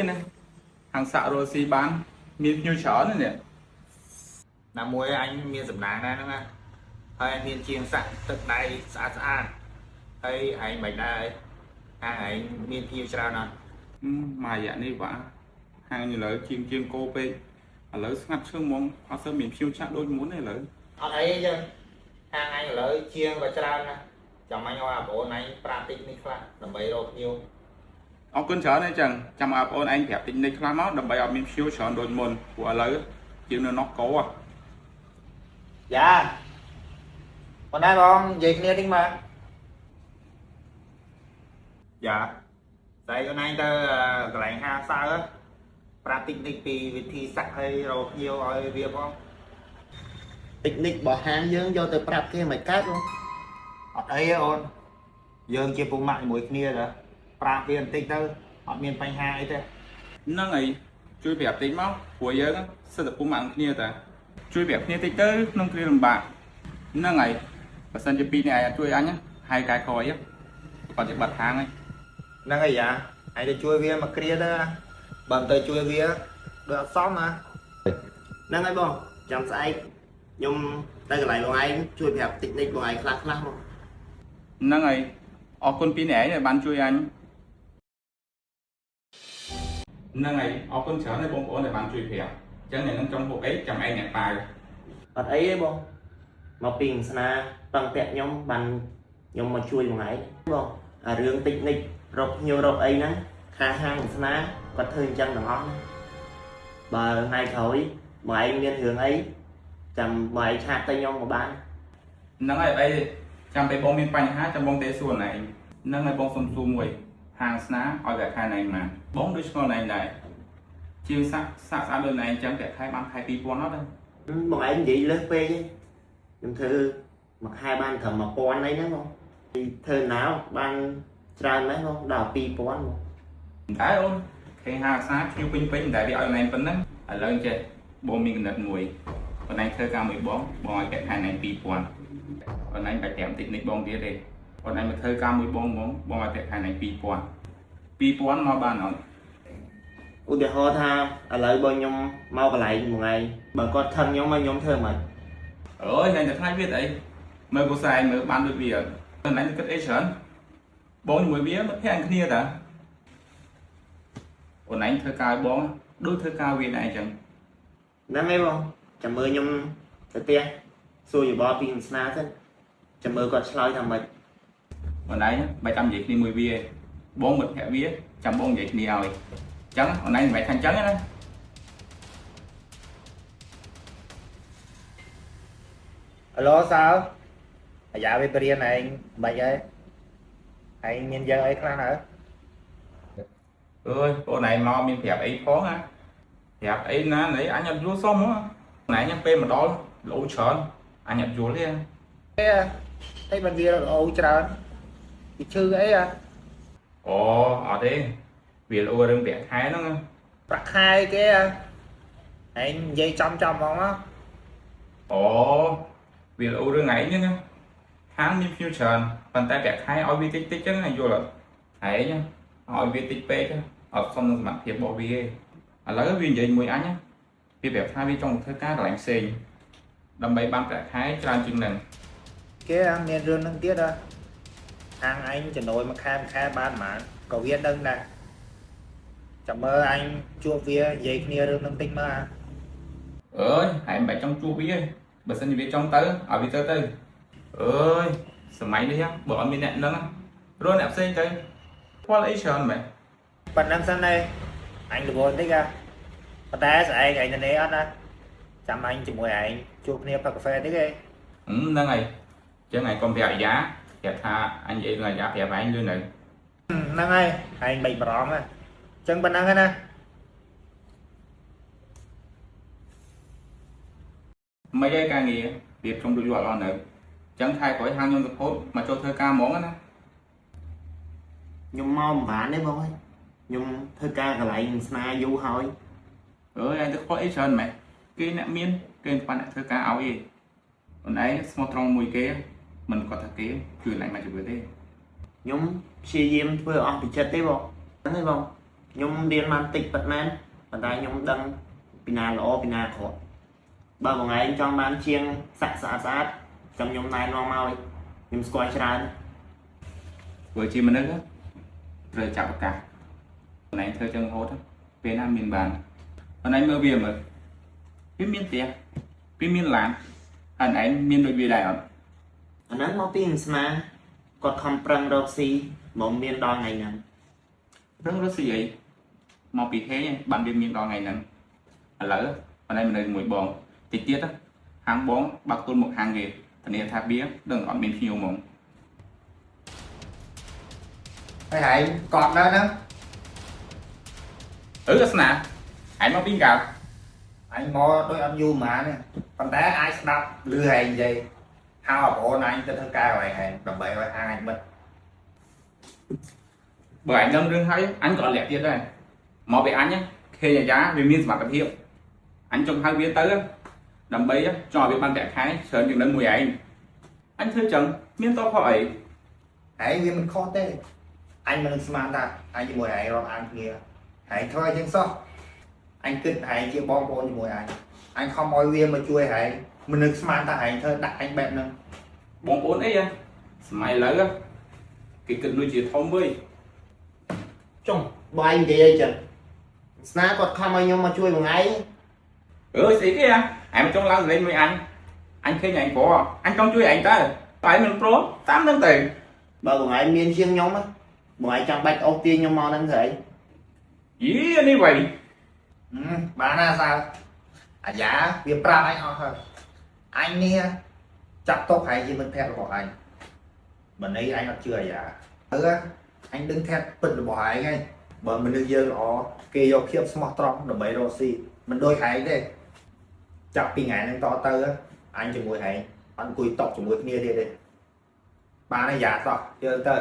យណាហាងសាក់រស់ស៊ីបានមានភ្ញៀវច្រើនណាស់នេះ ណាមួយអញមានសំណាងដែរហ្នឹងណាហើយអញមានជាងសាក់ទឹកដៃស្អាតស្អាតហើយឯងមិនដែរហាងឯងមានភ្ញៀវច្រើនអត់ មួយរយៈនេះវ៉ាហាងឥឡូវជាងជាងគោពេកឥឡូវស្ងាត់ឈឹងហ្មងអត់សូវមានភ្ញៀវចាក់ដូចមុនទេឥឡូវ អត់អីទេចឹងហាងអញឥឡូវជាងក៏ច្រើនណាស់ចាំអញឲ្យអាប្អូនអញប្រាប់តិចនេះខ្លះដើម្បីរកភ្ញៀវ អរគុណច្រើនណាស់ចឹងចាំឲ្យបងប្អូនឯងប្រាប់តិចនិចខ្លះមកដើម្បីឲ្យមានភ្ញៀវច្រើនដូចមុនព្រោះឥឡូវជាងនៅនោះកោហ៎ យ៉ាប៉ុណ្ណាបងនិយាយគ្នាតិចមកយ៉ាស្អែកអូនឯងទៅកន្លែងហាងសៅប្រាប់តិចនិចពីវិធីសាក់ឲ្យរកភ្ញៀវឲ្យវាផង តិចនិចរបស់ហាងយើងយកទៅប្រាប់គេមិនកើតបង អត់អីទេអូនយើងជាពុកម៉ាក់ជាមួយគ្នាតើប្រាប់វាបន្តិចទៅអត់មានបញ្ហាអីទេ ហ្នឹងហើយជួយប្រាប់តិចមកព្រោះយើងសិតតែពុំអានគ្នាតាជួយប្រាប់គ្នាតិចទៅក្នុងគ្រាលំបាកហ្នឹងហើយបើសិនជាពីរនាក់ឯងអត់ជួយអញណាហើយកែក្រោយគាត់ជាបាត់ហាងហើយ ហ្នឹងហើយយ៉ាឯងទៅជួយវាមកគ្រាទៅណាបើមិនទៅជួយវាដូចអត់សមណា ហ្នឹងហើយបងចាំស្អែកខ្ញុំទៅកន្លែងបងឯងជួយប្រាប់តិចនិចបងឯងខ្លះខ្លះមក ហ្នឹងហើយអរគុណពីរនាក់ឯងដែលបានជួយអញហ្នឹងហើយអរគុណច្រើនហើយបងប្អូនដែលបានជួយប្រាប់អញ្ចឹងអ្នកនឹងចង់ហូបអីចាំឯងអ្នកប៉ាវ អត់អីទេបងមកពីស្នាពឹងពាក់ខ្ញុំបានខ្ញុំមកជួយបងឯងបងអារឿងតិចនិចរកភ្ញៀវរកអីហ្នឹងខាហាងស្នាគាត់ធ្វើអញ្ចឹងទាំងអស់ណាបើថ្ងៃក្រោយបងឯងមានរឿងអីចាំបងឯងឆាតទៅខ្ញុំក៏បាន ហ្នឹងហើយអីចាំពេលបងមានបញ្ហាចាំបងទេសួរណែឯងហ្នឹងហើយបងសុំសួរមួយហាងស្នាឲ្យតែខែណែឯងមកបងដូចឆ្ងល់ណែឯងដែរជាងសាក់សាក់ស្អាតដូចណែឯងអញ្ចឹងតែខែបានខែ2000អត់ទេ បងឯងនិយាយលើសពេកទេខ្ញុំធ្វើមួយខែបានត្រឹម1000អីហ្នឹងបងពីធ្វើណាវបានច្រើនណាស់បងដល់2000បង តែអូនខែហាងស្នាភ្ញៀវពេញពេញតែវាឲ្យណែឯងប៉ុណ្ណឹងឥឡូវចេះបងមានកំណត់មួយបងឯងធ្វើការមួយបងបងឲ្យតែខែណែឯង2000បងឯងបាច់ត្រាំតិចនិចបងទៀតទេបងឯងមកធ្វើការមួយបងហ្មងបងឲ្យតែខែណែឯង2000 2000មកបានអត់ ឧទាហរណ៍ថាឥឡូវបើខ្ញុំមកកន្លែងមួយថ្ងៃបើគាត់ខឹងខ្ញុំមកខ្ញុំធ្វើមិន អើយណែតែខ្លាចវាទៅអីមើលកូសែងមើលបានដូចវាអត់ណែគិតអីច្រើនបងជាមួយវាមិត្តភក្តិគ្នាតាអូនឯងធ្វើការឲ្យបងដូចធ្វើការវាដែរអញ្ចឹង ហ្នឹងឯងបងចាំមើលខ្ញុំទៅផ្ទះសួរយោបល់ពីស្នាសិនចាំមើលគាត់ឆ្លើយថាម៉េច អូនឯងមិនចាំនិយាយគ្នាមួយវាទេបងមិត្តភក្តិវាចាំបងនិយាយគ្នាឲ្យអញ្ចឹងអូនឯងមិនបាច់ថាអញ្ចឹងទេណា អាឡូសើអាយ៉ាវាបរៀនឯងមិនអីឯងមានយកអីខ្លះនៅ អើយបងឯងមកមានប្រាប់អីផងណាប្រាប់អីណាណីអញអត់យល់សមហ៎អូនឯងពេលមកដល់លោច្រើនអញអត់យល់ទេ ទេតែមិនវាល្អច្រើនវាឈឺអីអា អូអត់ទេវាលោរឿងប្រាក់ខែហ្នឹងណា ប្រាក់ខែគេអាឯងនិយាយចំចំហ្មងណា អូវាលោរឿងឯងហ្នឹងណាហាងមានភ្ញៀវច្រើនប៉ុន្តែប្រាក់ខែឲ្យវាតិចតិចចឹងណាយល់អត់ឯងឲ្យវាតិចពេកអត់សមនឹងសមត្ថភាពរបស់វាទេឥឡូវវានិយាយមួយអញណាវាប្រាប់ថាវាចង់ធ្វើការកន្លែងផ្សេងដើម្បីបានប្រាក់ខែច្រើនជាងនឹង គេអាមានរឿងហ្នឹងទៀតអាហាងឯងចំណូលមួយខែមួយខែបានប៉ុន្មានក៏វាដឹងដែរចាំមើលអញជួបវានិយាយគ្នារឿងហ្នឹងតិចមើលអា អើយឯងមិនបាច់ចង់ជួបវាទេបើសិនជាវាចង់ទៅឲ្យវាទៅទៅអើយសម័យនេះបើអត់មានអ្នកហ្នឹងរកអ្នកផ្សេងទៅខ្វល់អីច្រើនមែន ប៉ុណ្ណឹងសិនទេអញរវល់បន្តិចអាប៉ុន្តែស្អែកឯងទៅនេះអត់ណាចាំអញជាមួយឯងជួបគ្នាផឹកកាហ្វេតិចឯង ហ្នឹងហើយចឹងឯងកុំប្រាប់អាយ៉ាប្រាប់ថាអញនិយាយនឹងអាយ៉ាប្រាប់ឯងលឿននៅ ហ្នឹងហើយឯងបីបារម្ភហ៎អញ្ចឹងប៉ុណ្ណឹងហ្នឹងណា មិនអីការងាររៀបចំរួចរាល់អស់នៅចឹងខែក្រោយហាងខ្ញុំសភោតមកចូលធ្វើការហ្មងណា ខ្ញុំមកមិនបានទេបងអើយខ្ញុំធ្វើការកន្លែងស្នាយូរហើយ អើយឯងទៅខ្វល់អីច្រើនម៉េចគេអ្នកមានគេមិនបានអ្នកធ្វើការឲ្យទេអូនឯងស្មោះត្រង់មួយគេមិនគាត់ថាគេជួយឯងមកជីវិតទេ ខ្ញុំព្យាយាមធ្វើអស់ពីចិត្តទេបងហ្នឹងហើយបង ខ្ញុំរៀនបានតិចពិតមែនប៉ុន្តែខ្ញុំដឹងពីណាល្អពីណាអាក្រក់បើបងឯងចង់បានជាងសាក់ស្អាតស្អាតចាំខ្ញុំណែនាំឲ្យខ្ញុំស្គាល់ច្រើន ធ្វើជាមនុស្សត្រូវចាប់ឱកាសខ្លួនឯងធ្វើចឹងរហូតពេលណាមានបានខ្លួនឯងមើលវាមើលវាមានផ្ទះវាមានឡានហើយឯងមានដូចវាដែរអត់ អាហ្នឹងមកពីស្នាគាត់ខំប្រឹងរកស៊ីមកមានដល់ថ្ងៃហ្នឹង ប្រឹងរស់ស៊ីអីមកពីហេងបានវាមានដល់ថ្ងៃហ្នឹងឥឡូវខ្លួនឯងមិននៅជាមួយបងតិចទៀតហាងបងបើកទល់មកហាងគេធានាថាវាដឹងអត់មានភ្ញៀវហ្មង ហើយឯងកត់នៅហ្នឹង អឺអាសនាឯងមកពីកាល អញមកដូចអត់យូរហ្មងទេប៉ុន្តែអាចស្ដាប់ឮឯងនិយាយហៅបងប្អូនអញទៅធ្វើការកន្លែងឯងដើម្បីឲ្យហាងអញបិទ បើឯងដឹងរឿងហើយអញក៏អត់លាក់ទៀតដែរមកពីអញខេអាយ៉ាវាមានសមត្ថភាពអញចង់ហៅវាទៅដើម្បីចង់ឲ្យវាបានប្រាក់ខែច្រើនជាងនឹងមួយឯងអញធ្វើចឹងមានតផលអី ឯងវាមិនខុសទេអញមិននឹងស្មានថាអញជាមួយឯងរាប់អានគ្នាឯងធ្វើអញ្ចឹងសោះអញគិតឯងជាបងប្អូនជាមួយអញអញខំឲ្យវាមកជួយឯងមិននឹងស្មានថាឯងធ្វើដាក់អញបែបហ្នឹង បងប្អូនអីសម័យឥឡូវគេគិតដូចជាធំវើយ ចុងបងឯងនិយាយអីចឹងស្នាគាត់ខំឲ្យខ្ញុំមកជួយបងឯង អើយស្អីគេឯងមកចង់ឡើងលេងមួយអញអញឃើញឯងព្រោះអញចង់ជួយឯងតើតែឯងមិនព្រមតាមនឹងទៅ បើបងឯងមានជាងខ្ញុំណាបងឯងចាំបាច់អូសទាញខ្ញុំមកហ្នឹងស្អី យីនេះវ៉ៃ ហឹមបានណាសើអាយ៉ាវាប្រាប់អញអស់ហើយអញនេះចាប់ទុកឯងជាមិត្តភក្តិរបស់អញបើនេះអញអត់ជឿអាយ៉ាអឺអញដឹងថាពិតរបស់ឯងហើយបើមនុស្សយើងល្អគេយកភាពស្មោះត្រង់ដើម្បីរកស៊ីមិនដូចឯងទេចាប់ពីថ្ងៃហ្នឹងតទៅអញជាមួយឯងអត់អង្គុយតបជាមួយគ្នាទៀតទេបានអាយ៉ាតោះយើងទៅ